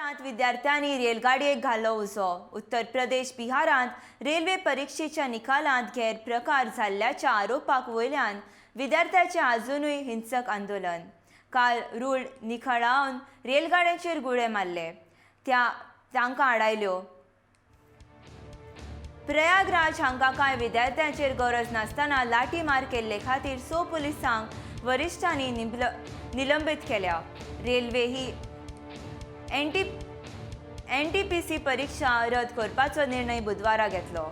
बिहारांत विद्यार्थ्यांनी रेलगाडयेक घालो उजो. उत्तर प्रदेश बिहारांत रेल्वे परिक्षेच्या निकालांत गैरप्रकार जाल्ल्याच्या आरोपाक वयल्यान विद्यार्थ्याचें आजुनूय हिंसक आंदोलन. काल रूळ निखळावन रेलगाड्यांचेर गुळे मारले, त्या तांकां आडायल्यो. प्रयागराज हांगा कांय विद्यार्थ्यांचेर गरज नासतना लाठीमार केल्ले खातीर 6 पुलिसांक वरिश्ठांनी निलंबीत केल्या. रेल्वे ही एनटीपीसी परीक्षा रद्द करपाचो निर्णय बुधवारा घेतलो.